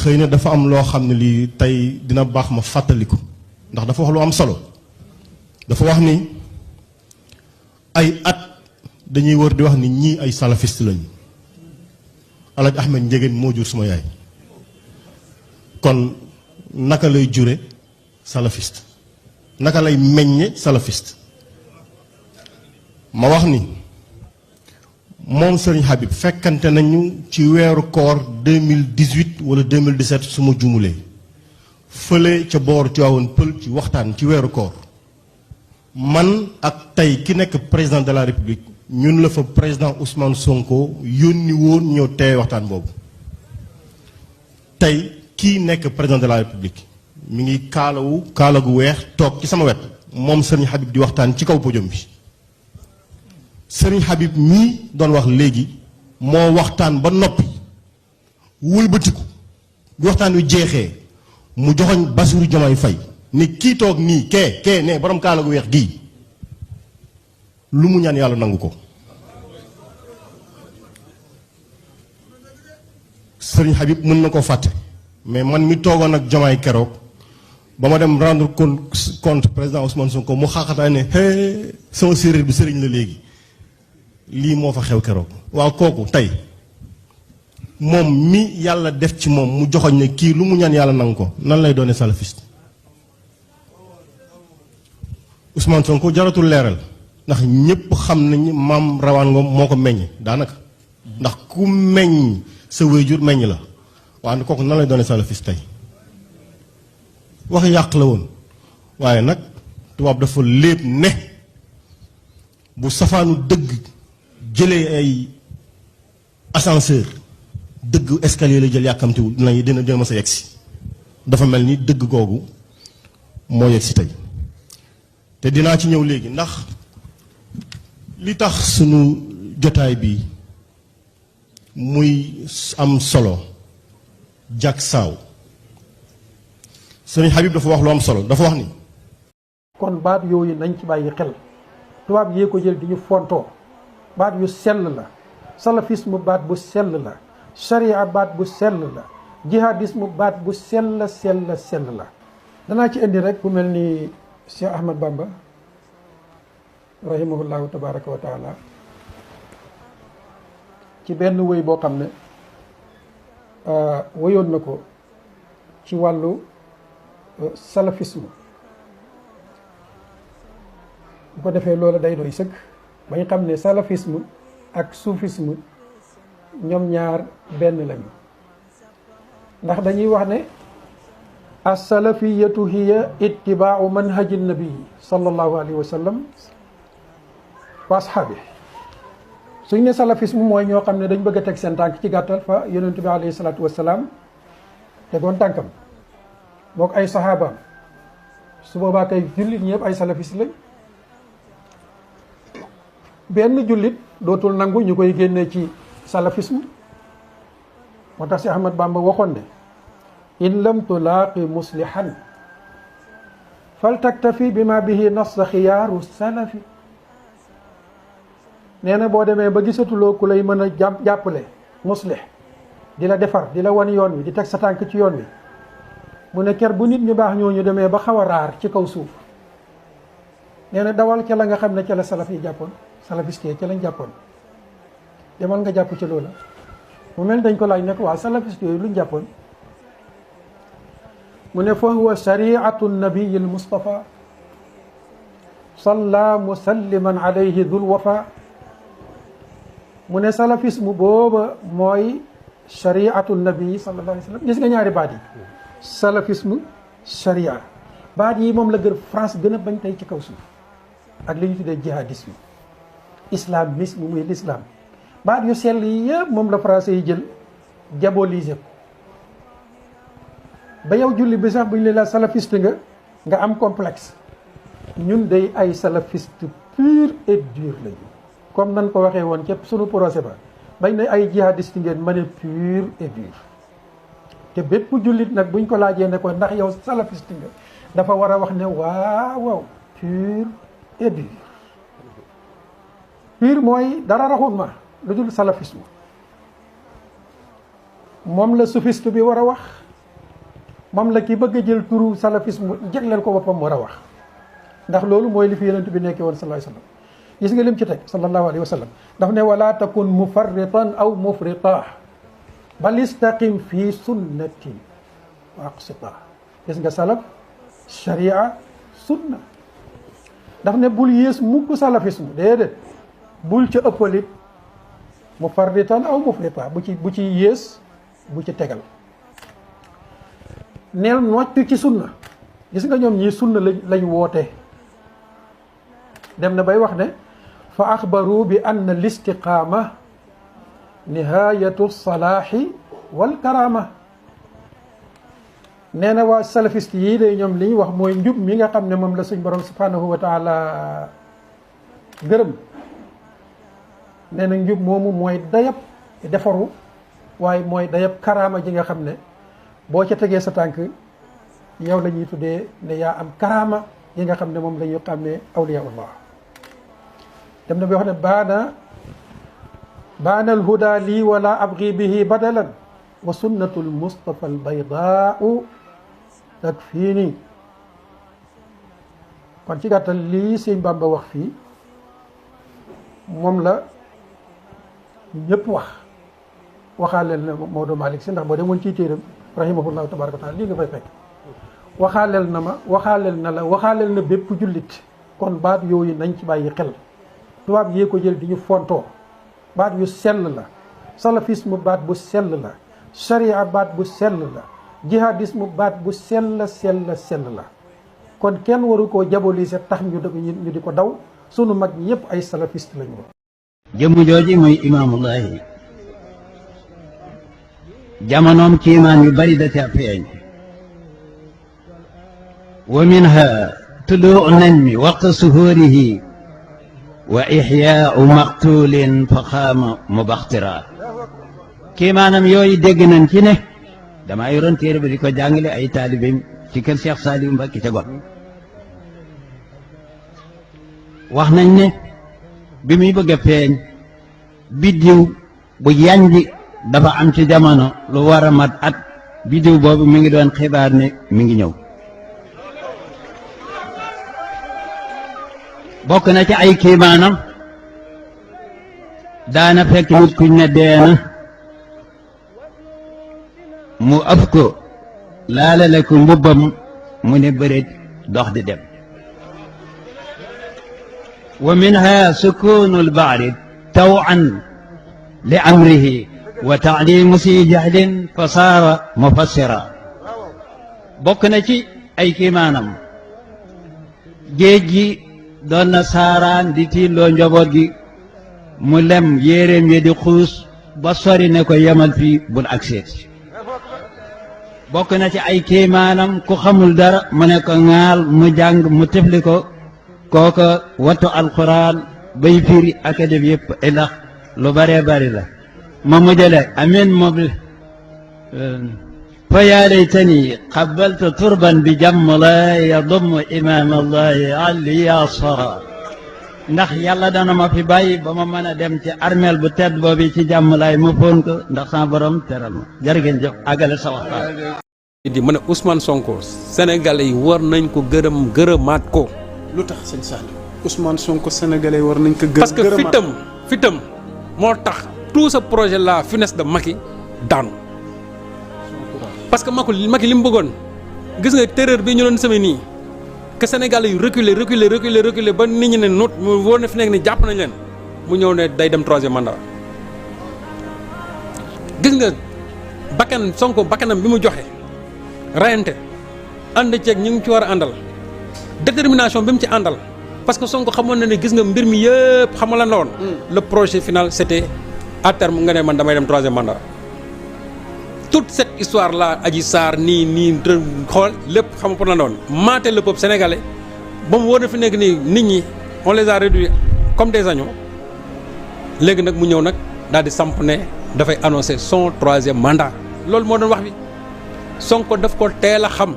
xëy na dafa am loo xam ne lii tey dina baax ma fàttaliku ndax dafa wax lu am solo dafa wax ni ay at dañuy wër di wax ni ñii ay salafiste lañu Alaaji Ahmed Ndiéguène moo jur suma yaay kon naka lay jure salafiste naka lay meññe salafiste ma wax ni moom Serigne Habib fekkante nañu ci weeru koor 2018 wala 2017 su ma jumulee fële ca boor Tivaouane Pël ci waxtaan ci weeru koor man ak tey ki nekk président de la république ñun la fa président Ousmane Sonko yónni woon ñëw tey waxtaan boobu tey kii nekk président de la république mi ngi kaala gu weex toog ci sama wet moom Serigne Habib di waxtaan ci kaw podium bi Serigne Habib mii doon wax léegi moo waxtaan ba noppi wëlbatiku bi waxtaan wi jeexee mu joxoñ Bassirou Diomaye Faye ni kii toog nii kee ne borom kaala gu weex gii lu mu ñaan yàlla nangu ko Serigne Habib mën na koo fàtte mais man mi toogoon ak Diomaye keroog ba ma dem rendre compte président Ousmane Sonko mu xaaxataa ne hee sama séeréer bi sëriñ la léegi lii moo fa xew keroog waaw kooku tey moom mi yàlla def ci moom mu joxoñ ne kii lu mu ñaan yàlla nangu ko nan lay doone salafiste Ousmane Sonko jaratul leeral ndax ñépp xam nañu maam Rawaan Ngom moo ko meññ daanaka ndax ku meññ sa wéyjur meññ la waaye kooku nan lay doone salafiste tey wax yàq la woon waaye nag tubaab dafa léeb ne bu safaanu dëgg jëlee ay ascenseur dëgg escalier la jël yàkkamtiwul dina ma sa yegsi dafa mel ni dëgg googu moo yegsi tey te dinaa ci ñëw léegi ndax li tax sunu jotaay bi muy am solo jak saaw Sëriñ Habib dafa wax lu am solo dafa wax ni kon baat yooyu nañ ci bàyyi xel tubaab yee ko jël di ñu fontoo baat yu sell la salafisme baat bu sell la sharia baat bu sell la jihadisme baat bu sell la danaa ci indi rek bu mel ni Cheikh Ahmad Bamba rahimahullahu tabaraka wa taala ci benn wëy boo xam ne wëyoon na ko ci wàllu salafisme bu ko defee loola day doy sëkk ba ñu xam ne salafisme ak soufisme ñoom ñaar benn lañu ndax dañuy wax ne as-salafiyatu hiya ittibaau manhaji nabii sallallahu alayhi wa sallam wa ashaabi suñ ne salafisme mooy ñoo xam ne dañ bëgg a teg seen tànk ci gàttal fa yonent bi alayhi salaatu wasalaam tegoon tànkam mook ay saxaabaam su boobaa kay jullit ñëpp ay salafiste lañ benn jullit dootul nangu ñu koy génnee ci salafisme moo tax si Ahmad Bamba waxoon ne in lam tulaaqi muslihan fal taktafi bi ma bihi nas xiyaaru salafi nee na boo demee ba gisatuloo ku lay mën a jàppale muslih di la defar di la wan yoon wi di teg sa tànk ci yoon wi mu ne ker bu nit ñu baax ñooñu demee ba xaw a raar ci kaw suuf nee na dawal ca la nga xam ne ca la salaf yi jàppoon salafiste yi ca lañ jàppoon demal nga jàpp ci loola mu mel dañ ko laaj ne ko waa salafiste yooyu luñ jàppoon mu ne fa huwa shariatu nabiyi almustafa salla musalliman alayhi dul wafa mu ne salafisme booba mooy shariatu nabii sallallahu alayhi wa sallam gis nga ñaari baat yi salafisme sharia baat yi moom la France gën a bañ tey ci kaw suuf ak li ñu tuddee jihadisme islamisme muy l'islam baat yu sell yi yëpp moom la français yi jël diaboliser ko ba yow julli bi sax bu ñu la salafiste nga am complexe ñun day ay salafiste pur et dur lañu comme nan ko waxee woon ca sunu procès ba bañ ne ay jihadiste ngeen ma ne pur et dur te bépp jullit nag buñ ko laajee ne ko ndax yow salafiste nga dafa war a wax ne waaw pur et dur pur mooy dara raxul ma lu dul salafisme moom la soufiste bi war a wax moom la ki bëgg a jël turu salafisme jagleel ko boppam war a wax ndax loolu mooy li fi yonent bi nekkee woon sallallahu alayhi wa sallam gis nga lim ci teg sallallahu alayhi wa sallam daf ne wala takun mufarritan aw mufrita bal istaqim fi sunnatin wa aqsita gis nga salaf sharia sunna daf ne bul yées mukk salafisme déedéet bul ca ëppalit mufarritan aw mufrita bu ci yées bu ci tegal neel nocc ci sunna gis nga ñoom ñii sunna lañ woote dem na bay wax ne fa axbaru bi anna listiqaama nihayatu salaahi wal karama nee na waa salafiste yii de ñoom li ñu wax mooy njub mi nga xam ne moom la suñ borom subhanahu wa taala gërëm nee na njub moomu mooy dayab defaru waaye mooy dayab karama ji nga xam ne boo ca tegee sa tànk yow la ñuy tuddee ne yaa am karama yi nga xam ne moom la ñuy xàmmee awliyaullah dem na bi wax ne baana alhuda lii wala abgi bihi badalan wa sunnatu almustafa albaydaau takfiini kon ci gàttal lii sëñ Bamba wax fii moom la ñëpp waxaaleel na Maodo Malick si ndax boo demoon ciy téeram rahimahullahu tabaraka wa taala lii nga fay fekk waxaaleel na ma waxaaleel na bépp jullit kon baat yooyu nañ ci bàyyi xel tubaab yee ko jël di ñu fontoo baat yu sell la salafisme baat bu sell la sharia baat bu sell la jihadisme baat bu sell la kon kenn waru koo diaboliser tax ñu di ko daw sunu mag ñi yëpp ay salafiste lañu woon jëmm jooji muy imaamullahi jamonoom kiimaan yu bari da ca feeñ wa minha tuluu najmi waqta suhuurihi wa ixyaau maqtulin fa xaama mubaxtira kiimaanam yooyu dégg nañ ci ne damaa yoroon téere bi di ko jàngale ay taalibeem ci kër Cheikh Saliou Mbacké ca got wax nañ ne bi muy bëgg a feeñ biddiw bu yanji dafa am ci jamono lu war a mat at biddiw boobu mi ngi doon xibaar ne mi ngi ñëw bokk na ci ay kiimaanam daana fekk nit kuñ ne deena mu ëf ko laalale ko mbubbam mu ne bëreet dox di dem wa minha sukunu lbaari tawan li amrihi wa taalimu si jahlin fa saara mufassira bokk na ci ay kiimaanam géej gi doon na saaraan di tiilloo njaboot gi mu lem yéeréem yi di xuus ba sori ne ko yemal fii bul agseet bokk na ci ay kiimaanam ku xamul dara mu ne ko ŋaal mu jàng mu tefli ko kooka wattu alquran bay firi ak a def yëpp ilax lu bare bari la ma mujjale amin moom fa yaa laytani qabaltu turban bi jàmm la yadum imaam allahi ali asara ndax yàlla dana ma fi bàyyi ba ma mën a dem ci armeel bu tedd boobu ci jàmm laay ma foon ko ndax sama borom teral ma jërë ngeen jëf àggale sa waxtaan di ma ne Ousmane Sonko sénégalais yi war nañ ko gërëmaat ko. lu tax sëñ Saliou Ousmane Sonko sénégalais war nañ ko parce que fitam moo tax tout ce projet là finesse de Macky daanu parce que Macky li mu bëggoon gis nga terreur bi ñu doon semé nii que sénégalais yu reculer ba nit ñi ne noot mu wóor na fi nekk ni jàpp nañ leen mu ñëw ne day dem troisième mandat gis nga Sonko bakkanam bi mu joxe rayante ànd ceeg ñu ngi ci war a àndal détermination bi mu ci àndal parce que Sonko xamoon na ne gis nga mbir mi yëpp xam nga lan la woon. Le projet final c'était à terme nga ne man damay dem troisième mandat. toute cette histoire là Adji Sarr nii xool lépp xam nga pour lan la woon mater le peuple sénégalais ba mu wóor na fi nekk nii nit ñi on les a réduits comme des agneaux léegi nag mu ñëw nag daal di samp ne dafay annoncer son troisième mandat loolu moo doon wax bi Sonko daf ko teel a xam.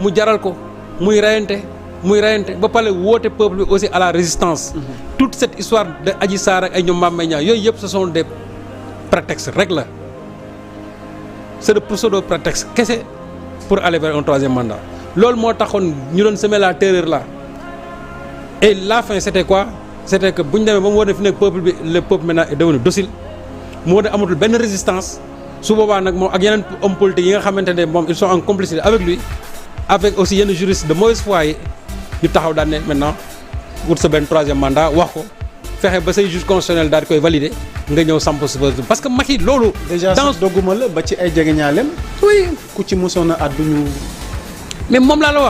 mu jaral ko muy rayante ba pare woote peuple bi aussi à la résistance. toute cette histoire de Adji Sarr ak ay ñoom Mame Mbaye Niang yooyu yëpp ce sont des prétextes rek la c'est de pseudo prétexte kese pour aller vers un troisième mandat loolu moo taxoon ñu doon semer la terreur là et la fin c'était quoi c'était que bu ñu demee ba mu war a fi nekk peuple bi le peuple maintenant est devenu docile mu war a amatul benn résistance su boobaa nag moom ak yeneen hommes politiques yi nga xamante ne moom ils sont en complicité avec lui avec aussi yenn juristes de mauvaise foi yi ñu taxaw daan ne maintenant wut sa benn troisième mandat wax ko fexe ba say juge constitutionnel daal di koy valider nga ñëw samp si parce que Macky loolu. déjà dans dogguma la ba ci ay jegeñaaleem oui ku ci mosoon a àddu ñu mais moom laa la wax.